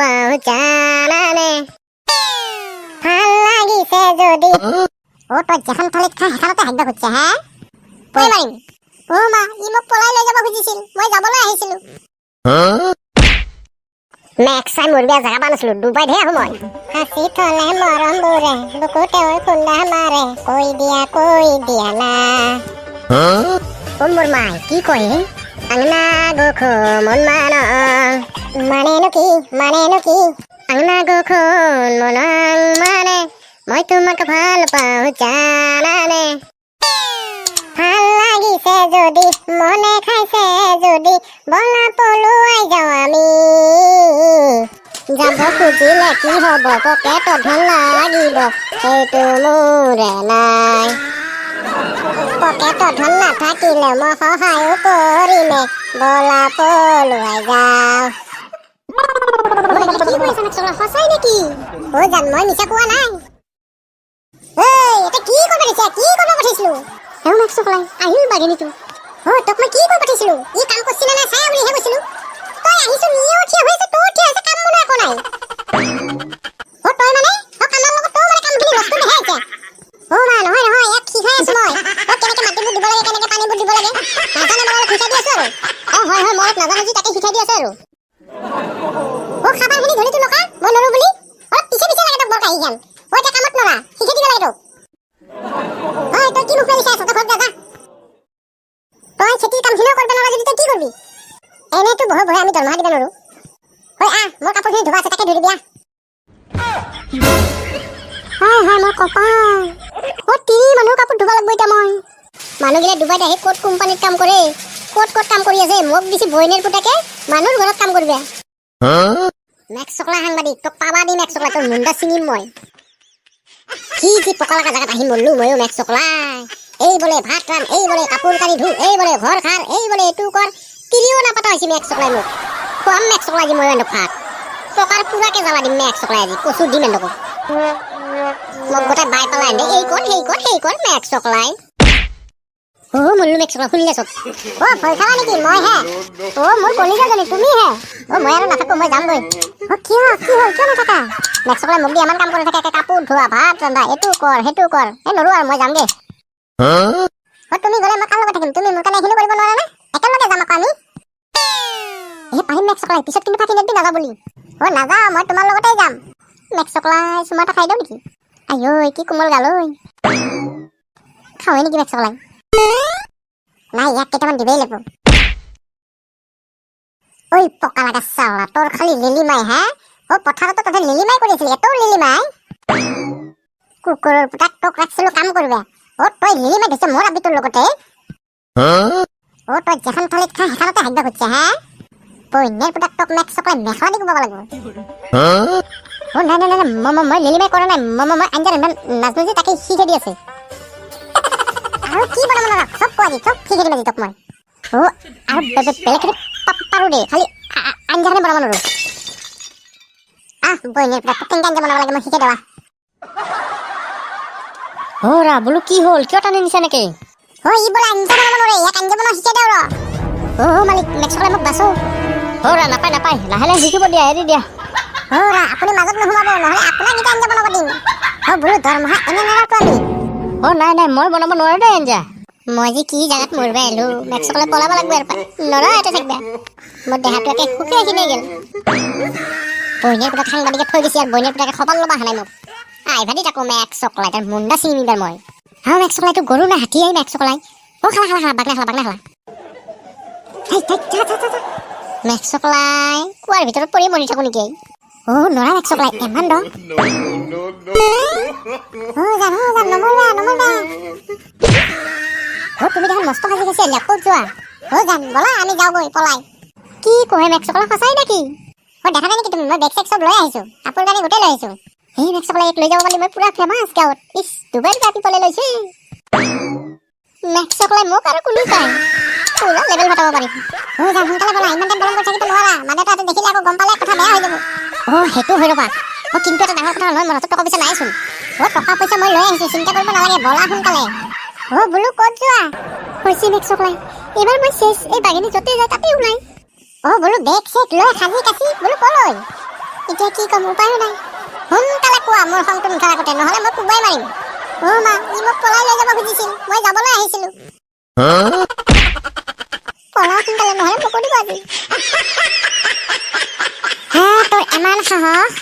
পাওঁ জানানে? ভাল লাগিছে যদি। অ, তই যেখন থালিত খা, সেইখনতে হাগিব খুজিছে হে? পৈ মাৰিম। অ মা, ই মোক পলাই লৈ যাব খুজিছিল। মই যাবলৈ আহিছিলো। মেক চাই মৰিবা জেগা পোৱা নাছিলো। ডুবাইতহে আহো মই। সাঁচি থলে মৰমবোৰে বুকুতে ঐ খুন্দা মাৰে। কৈ দিয়া, কৈ দিয়া না। অ মোৰ মাই, কি কয়? আংনা গখন মন মানং মানেনো কি? মানেনো কি? আংনা গখন মনং মানে মই তোমাক ভাল পাওঁ জানানে? ভাল লাগিছে যদি, মনে খাইছে যদি, বলা পলুৱাই যাওঁ আমি। যাব খুজিলে কি হ'ব? পকেটত ধন লাগিব, সেইটো মোৰে নাই। পকেটত ধন নাথাকিলে মই সহায়ো কৰিমে। বলা পলুৱাই যাওঁ। কি কৰিছা মেক্সলা? সঁচাই নেকি? অ জান, মই মিছা কোৱা নাই। ঐ, এটা কি কৰিব দিছে? কি কৰিব পঠাইছিলো? হেও মেক্স চকলাই আহিল বাঘিনীটো। অ, তোক মই কি কৰিব পঠাইছিলো? ই কাম কৰিছিল নে নাই চাই বুলিহে কৈছিলো। তই আহিছ, নিও থিয় হৈ আছে, তোৰ থিয় হৈছে, কাম বনো একো নাই। অ তই মানে, অ কামৰ লগত তই মানে কামখিনি নষ্ট কৰিহে আহিছে। অ মা, নহয় নহয়, ইয়াক শিকাই আছো মই। অ, কেনেকে মাটিবোৰ দিব লাগে, কেনেকে পানীবোৰ দিব লাগে নাজানে। মই অলপ শিকাই দি আছো আৰু। অ হয় হয়, মই অলপ নাজানো যি তাকে শিকাই দি আছে আৰু। অ, খাবাৰখিনি ধৰি তো নকা, মই নৰো বুলি অলপ পিছে পিছে লাগে তোক। বৰ কাহিখান। অ, এতিয়া কামত নৰা, শিকাই দিব লাগে তোক। ঐ, তই কি মুখ মেলি চাই আছ? তই ঘৰত যা, যা। তই খেতিৰ কামখিনিও কৰিব নোৱাৰা যদি তই কি কৰিবি? এনেইতো বহে বহে আমি দৰমহা দিব নোৱাৰো। ঐ আহ, মোৰ কাপোৰখিনি ধোবা আছে, তাকে ধুই দিবি, আহ। হায় হায়, মোৰ কপাল! অ, তিনি মানুহৰ কাপোৰ ধুব লাগিব এতিয়া মই। মানুহগিলা ডুবাইত আহি ক'ত কোম্পানীত কাম কৰে, ক'ত ক'ত কাম কৰি আছে। মোক দিছে বইনেৰ পুতেকে মানুহৰ ঘৰত কাম কৰিবে। মেক্স চকলা সাংবাদিক, তোক পাবা দিম। মেক্স চকলা, তোৰ মুণ্ডা ছিঙিম মই। কি কি পকা লগা জেগাত আহি মৰলো ময়ো। মেক্স চকলাই, এই বোলে ভাত ৰান, এই বোলে কাপোৰ কানি ধু, এই বোলে ঘৰ খাৰ, এই বোলে এইটো কৰ, তিৰিও নাপাতা হৈছে। মেক্স চকলাই মোক খুৱাম। মেক্স চকলাই আজি ময়ো এন্দক ভাত পকাৰ পুৰাকে জ্বালা দিম। মেক্স চকলাই আজি কচু দিম এন্দকো। মোক গোটাই বাই পেলাই এন্দে এই কৰ, সেই কৰ, সেই কৰ। মেক্স চকলাই, অ মল্লু মেক্স চকলাই, শুনিলে চব। অ, ভয় খালা নেকি? মই হে। অ মোৰ কলিজাজনী, তুমি হে। অ, মই আৰু নাথাকো, মই যামগৈ। অ, কিয়? কি হ'ল? কিয় নাথাকা? মেক্স চকলাই মোক দি ইমান কাম কৰি থাকে, একে কাপোৰ ধোৱা, ভাত ৰন্ধা, এইটো কৰ, সেইটো কৰ। এই নৰো আৰু, মই যামগে। অ, তুমি গ'লে মই কাৰ লগত থাকিম? তুমি মোৰ কাৰণে এইখিনি কৰিব নোৱাৰা নে? একেলগে যাম আকৌ আমি। এই পাৰিম মেক্স চকলাই, পিছত কিন্তু ফাঁকি নিদিবি নাযাওঁ বুলি। অ, নাযাওঁ, মই তোমাৰ লগতে যাম। মেক্স চকলাই, চুমা এটা খাই দিওঁ নেকি? আইঐ, কি কোমল গাল ঐ! খাওঁৱে নেকি মেক্স চকলাই? নাই, ইয়াক কেইটামান দিবই লাগিব। ঐ পকা লগা চালা, তোৰ খালি লিলি মাই হে। অ, পথাৰতো তহঁতে লিলি মাই কৰি আছিলি, তোৰ লিলি মাই। কুকুৰৰ পুতাক, তোক ৰাখিছিলো কাম কৰিবে। অ, তই লিলি মাই দিছে মোৰ আবিটোৰ লগতে। অ, তই যেখন থালিত খা, সেইখনতে হাগিব খুজিছে হে? বইনেৰ পুতাক, তোক মেক্স চকলাই মেখেলা দি কোবাব লাগিব। অ নাই নাই নাই, মই লিলি মাই কৰা নাই। মই আঞ্জা ৰান্ধিব নাজানো যে, তাকে শিকাই দি আছে। আৰু কি বনাব নোৱাৰা? চব কোৱা দি, চব শিকাই দিম আজি তোক মই। অ, আৰু বেলেগ খেতি পাৰো দেই, খালি আঞ্জাখনে বনাব নোৱাৰো। আহ বইনেৰ পুতাক, তোক কেনেকে আঞ্জা বনাব লাগে মই শিকাই দেৱা। অ ৰা, বোলো কি হ'ল? কিয় টানি নিছা নেকি? অ, ই বোলে আঞ্জা বনাব নোৱাৰে, ইয়াক আঞ্জা বনোৱা শিকাই দেও ৰ। অ মালিক, মেক্স চকলাই, মোক বাচো। অ ৰা, নাপায় নাপায়, লাহে লাহে শিকিব দিয়া, এৰি দিয়া। অ ৰা, আপুনি মাজত নোসোমাব, নহ'লে আপোনাক এতিয়া আঞ্জা বনাব দিম। অ বোলো, দৰমহা এনে নাৰাখো আমি। অ নাই নাই, মই বনাব নোৱাৰো দেই আঞ্জা। মই যে কি জাগাত মৰিব আহিলো। মেক্সকলে পলাব লাগিব ইয়াৰ পৰা। নৰা ইয়াতে থাকিবা। মোৰ দেহাটো একে শুকাই খিনাই গ'ল। বইনীৰ পুতেক সাংবাদিকে থৈ দিছে আৰু বইনীৰ পুতেকে খবৰ ল'ব অহা নাই মোক। আইভা দি থাকো। মেক্স চকলাই, তাৰ মুণ্ডা ছিঙিম এইবাৰ মই। হা, মেক্স চকলাই, এইটো গৰু না হাতী? আহি মেক্স চকলাই। অ খালা খালা খালা, বাগনা খালা, বাগনা খালা। হেই, হেই, যা যা যা যা। মেক্স চকলাই, কুৱাৰ ভিতৰত পৰি মৰি থাকো নেকি? অ নৰা মেক্স চকলাই, ইমান দ। অ জান, অ জান, নমৰিবা, নমৰিবা। অ, তুমি দেখোন মস্ত সাজি খাইছি আহিলা, ক'ত যোৱা? অ জান, ব'লা আমি যাওঁগৈ পলাই। কি কয় মেক্স চকলাই, সঁচাই নেকি? অ, দেখা নাই নেকি তুমি? মই বেগ চেগ চব লৈ আহিছো, কাপোৰ কানি গোটেই লৈ আহিছো। সেই মেক্স চকলাই, ইয়াক লৈ যাব পালি মই পুৰা ফেমাছ গাঁৱত। ইছ, দুবাৰ ৰাতি পলাই লৈছে মেক্স চকলাই মোক আৰু কোনে পায়? পুৰা লেভেল ফাটাব পাৰিম। অ জান, সোনকালে ব'লা, ইমান টাইম পলম কৰি থাকিব নোৱাৰা। মা দেউতাহঁতে দেখিলে আকৌ গম পালে কথা বেয়া হৈ যাব। অ, সেইটো হয় ৰ'বা। অ, কিন্তু এটা ডাঙৰ কথা নহয়, মোৰ হাতত টকা পইচা নাইচোন। অ, টকা পইচা মই লৈ আহিছো, চিন্তা কৰিব নালাগে, ব'লা সোনকালে। অ বোলো, ক'ত যোৱা? হৈছে মেক্স চকলাই, এইবাৰ মই চেচ। এই বাঘিনী য'তে যায় তাতেই ওলাই। অ বোলো, বেগ চেগ লৈ সাজি কাচি বোলো কলৈ? এতিয়া কি ক'ম, উপায়ো নাই। সোনকালে কোৱা মোৰ খংটো নুঠাৰ আগতে, নহ'লে মই কোবাই মাৰিম। অ' মা, ই মোক পলাই লৈ যাব খুজিছিল। মই যাবলৈ আহিছিলো। পলাও সোনকালে, নহ'লে মোকো দিব আজি। হে, তোৰ ইমান সাহস?